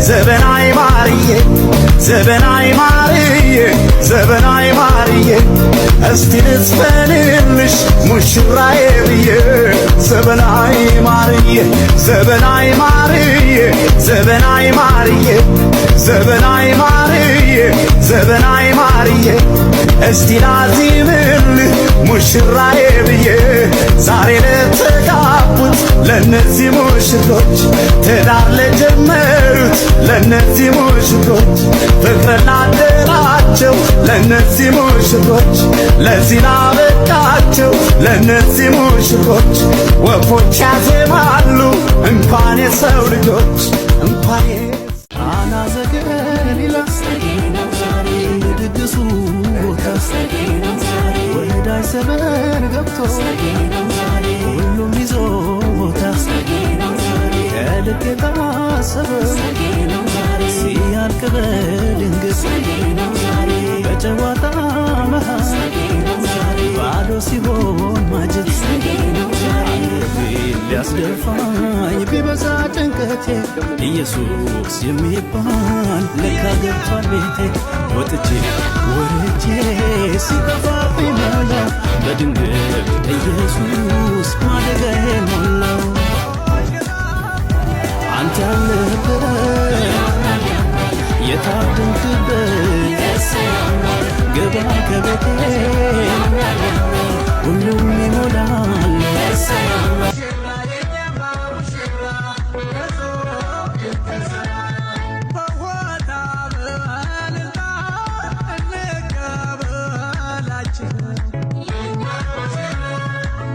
ዘበናይ ማርዬ፣ ዘበናይ ማርዬ፣ ዘበናይ ማርዬ፣ እስቲ ልዝፈንልሽ ሙሽራዬ ብዬ። ዘበናይ ማርዬ፣ ዘበናይ ማርዬ፣ ዘበናይ ማርዬ፣ ዘበናይ ማርዬ፣ ዘበናይ ማርዬ፣ እስቲ ላዚምልህ ሙሽራዬ ብዬ። ዛሬ ለተጋቡት ለነዚህ ሙሽሮች፣ ትዳር ለጀመሩት ለነዚህ ሙሽሮች፣ ፍቅር ላደላቸው ለነዚህ ሙሽሮች፣ ለዚህ ላበቃቸው ለነዚህ ሙሽሮች፣ ወፎች ያዜማሉ እንኳን የሰው ልጆች እንኳን ቃና ዘገሊላ የድግሱ ቦታ ወዳጅ ዘመድ ገብቶ ሁሉም ይዞ ቦታ ከልብ የታሰበ ሲያልቅ በድንገት በጨዋታ መሃል ባዶ ሲሆን ማጀት አንገቴን ሊያስደፋኝ ቢበዛ ጭንቀቴ ኢየሱስ የሚባል ለካ ገብቷል ቤቴ። ወጥቼ ወርጄ ሲጠፋብኝ መላ በድንገት ኢየሱስ ማደጋዬን ሞላው። አንተ ያለህበት የታደንክበት ግባ ከቤቴ ሁሉም ይሞላል።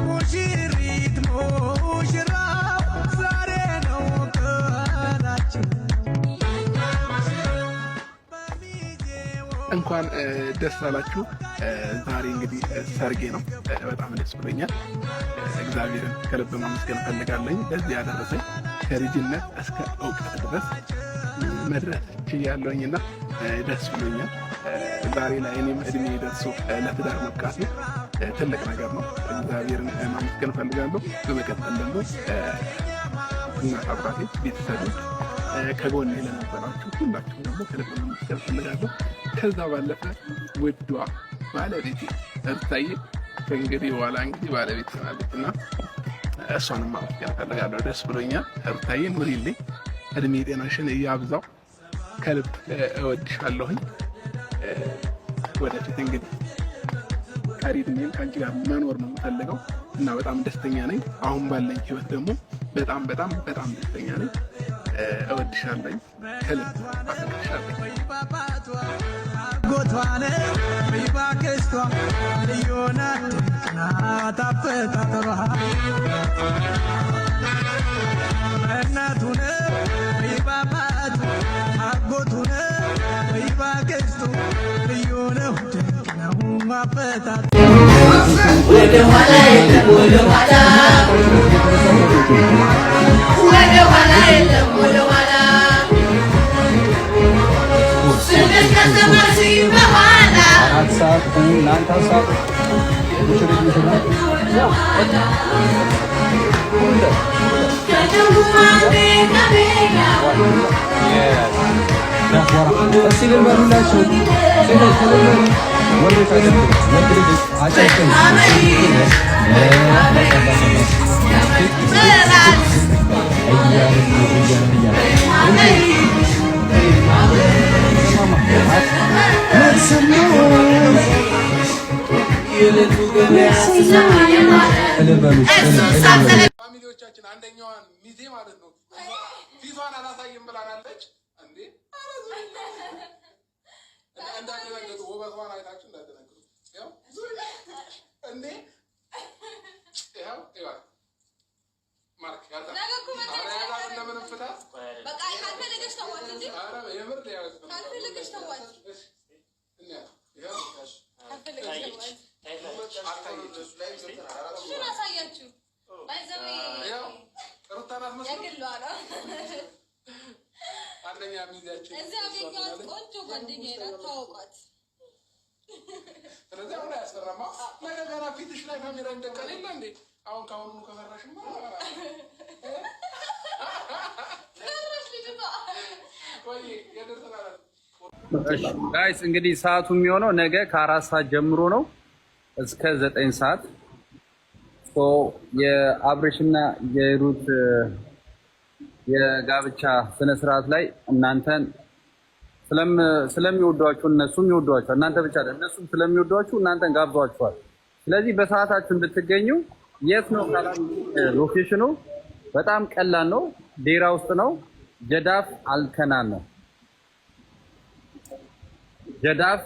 ሙሽሪት ሙሽራው ዛሬ ነው ቀናችን። እንኳን ደስ አላችሁ። ዛሬ እንግዲህ ሰርጌ ነው። በጣም ደስ ብሎኛል። እግዚአብሔርን ከልብ ማመስገን እፈልጋለሁ። ለዚህ ያደረሰኝ ከልጅነት እስከ እውቀት ድረስ መድረስ ችያለሁኝ እና ደስ ብሎኛል። ዛሬ ላይ እኔም እድሜ ደርሶ ለትዳር መብቃቴ ትልቅ ነገር ነው። እግዚአብሔርን ማመስገን እፈልጋለሁ። በመቀጠል ደግሞ እናት አባቴ፣ ቤተሰብ፣ ከጎኔ ለነበራችሁ ሁላችሁም ደግሞ ከልብ ማመስገን እፈልጋለሁ። ከዛ ባለፈ ውዷ ባለቤቴ እርታዬ ከእንግዲህ በኋላ እንግዲህ ባለቤት ትሆናለች እና እሷንም ማመስገን እፈልጋለሁ። ደስ ብሎኛል። እርታዬ ኑሪልኝ፣ እድሜ ጤናሽን እያብዛው፣ ከልብ እወድሻለሁኝ። ወደፊት እንግዲህ ቀሪ እድሜን ከአንቺ ጋር መኖር ነው የምፈልገው እና በጣም ደስተኛ ነኝ። አሁን ባለኝ ህይወት ደግሞ በጣም በጣም በጣም ደስተኛ ነኝ። እወድሻለኝ፣ ከልብ አፈቅርሻለኝ። ጎቷን ባክስቷ ልዩ ናት ድንቅ ናት አፈጣጠሯ። እናቱ ነው ባባቱ አጎቱ ነው ባክስቱ ልዩ ነው ድንቅ ነው አፈጣጠሯ። ወደ ኋላ የለም ወደ ኋላ፣ ወደ ኋላ የለም ወደ ኋላ፣ ስምሽ ከሰማሽ በኋላ። አትሳቁ እናንተ አትሳቁ። ሙሽሪት ሙሽራ እስቲ እልል በሉላችሁ። ሴቶች እልል በሉ። ወንዶች አጨብጭቡ። ወንድ ልጅ አጨብጭቡ። እያልን እያልን እያልን እልል በሉ። Family ዎቻችን አንደኛዋን ሚዜ ማለት ነው ፊቷን አላሳይም ብላናለች። እንዴ እንዳትደነግጡ፣ ውበቷን አይታችሁ እንዳትደነግጡ። ያው እንዴ ይኸው ይኸው ማርክ ያዛ ኧረ ያዛ እንደምንም ፍታት። በቃ ካልፈለገች ተዋት እንጂ። ኧረ የምር ያዝ። ካልፈለገች ተዋት። እሺ እንያት ይኸው ካልፈለገች ተዋት። አልታየችም። ምን አሳያችሁ? By the way ይኸው ሩታ ናት መስሎ የግሏ ነው። አንደኛ ሚዜያችን እዚህ ያገኘኋት ቆንጆ ጓደኛዬ ናት። ታወቋት። ስለዚህ አሁን አያስፈራማ። ነገ ገና ፊትሽ ላይ ካሜራ ይደቀል የለ እንዴ? አሁን ከአሁኑ ከፈራሽማ ፈራሽ ልጅቷ። Guys እንግዲህ ሰዓቱ የሚሆነው ነገ ከ4 ሰዓት ጀምሮ ነው እስከ 9 ሰዓት። የአብርሽና የሩት የጋብቻ ስነስርዓት ላይ እናንተን ስለሚወዷችሁ እነሱም ይወዷችኋል። እናንተ ብቻ አይደለም፣ እነሱም ስለሚወዷችሁ እናንተን ጋብዟችኋል። ስለዚህ በሰዓታችሁ እንድትገኙ። የት ነው location ኑ? በጣም ቀላል ነው። ዴራ ውስጥ ነው። ጀዳፍ አልከናን ነው። ጀዳፍ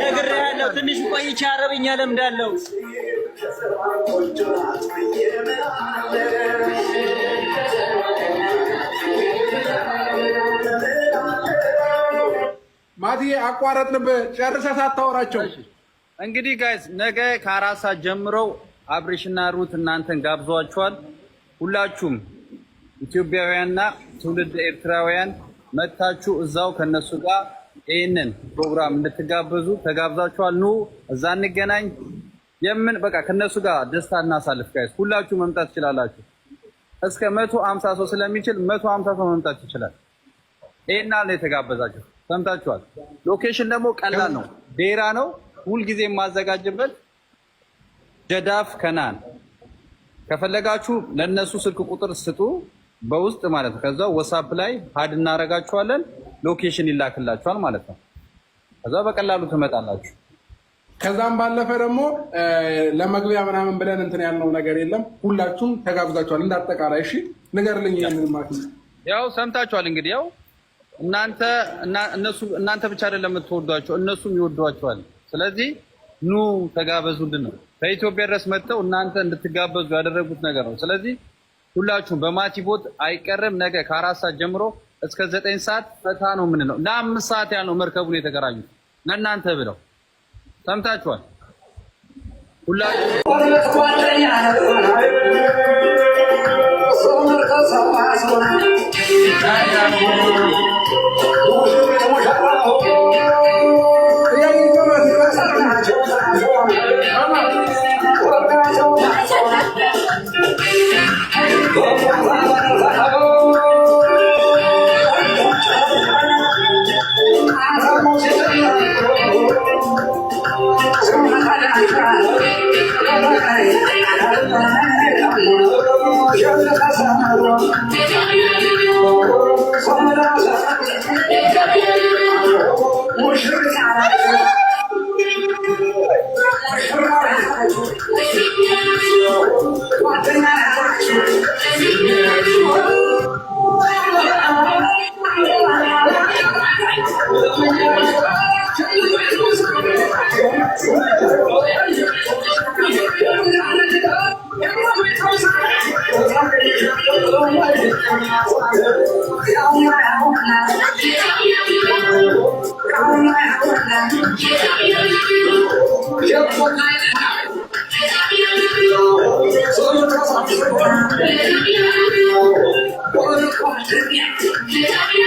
ነግሬሃለሁ። ትንሽ ቆይቼ አረብኛ ለምዳለሁ። ማትዬ አቋረጥንብህ፣ ጨርሰህ ሳታወራቸው። እንግዲህ guys ነገ ከ4 ሰዓት ጀምረው አብርሽና ሩት እናንተን ጋብዘዋችኋል። ሁላችሁም ኢትዮጵያውያንና ትውልድ ኤርትራውያን መጥታችሁ እዛው ከነሱ ጋር ይህንን ፕሮግራም እንድትጋበዙ ተጋብዛችኋል። ኑ እዛ እንገናኝ። የምን በቃ ከነሱ ጋር ደስታ እናሳልፍ። Guys ሁላችሁ መምጣት ትችላላችሁ። እስከ 150 ሰው ስለሚችል 150 ሰው መምጣት ይችላል። ይሄን ነው የተጋበዛችሁ። ሰምታችኋል። Location ደግሞ ቀላል ነው፣ ዴራ ነው። ሁልጊዜ የማዘጋጅበት ጀዳፍ ከናን። ከፈለጋችሁ ለነሱ ስልክ ቁጥር ስጡ በውስጥ ማለት ነው። ከዛው WhatsApp ላይ add እናደርጋችኋለን። Location ይላክላችኋል ማለት ነው። ከዛ በቀላሉ ትመጣላችሁ። ከዛም ባለፈ ደግሞ ለመግቢያ ምናምን ብለን እንትን ያልነው ነገር የለም። ሁላችሁም ተጋብዛችኋል። እንዳጠቃላይ እሺ፣ ንገርልኝ ይሄንን ማለት ነው። ያው ሰምታችኋል እንግዲህ፣ ያው እናንተ እነሱ እናንተ ብቻ አይደለም የምትወዷቸው፣ እነሱም ይወዷቸዋል። ስለዚህ ኑ ተጋበዙልን ነው። ከኢትዮጵያ ድረስ መጥተው እናንተ እንድትጋበዙ ያደረጉት ነገር ነው። ስለዚህ ሁላችሁም በማቲ ቦት አይቀርም። ነገ ከ4 ሰዓት ጀምሮ እስከ 9 ሰዓት ፈታ ነው የምንለው። ለ5 ሰዓት ያህል ነው መርከቡን የተከራዩት ለእናንተ ብለው። ሰምታችኋል። ሁላችሁ Yeah.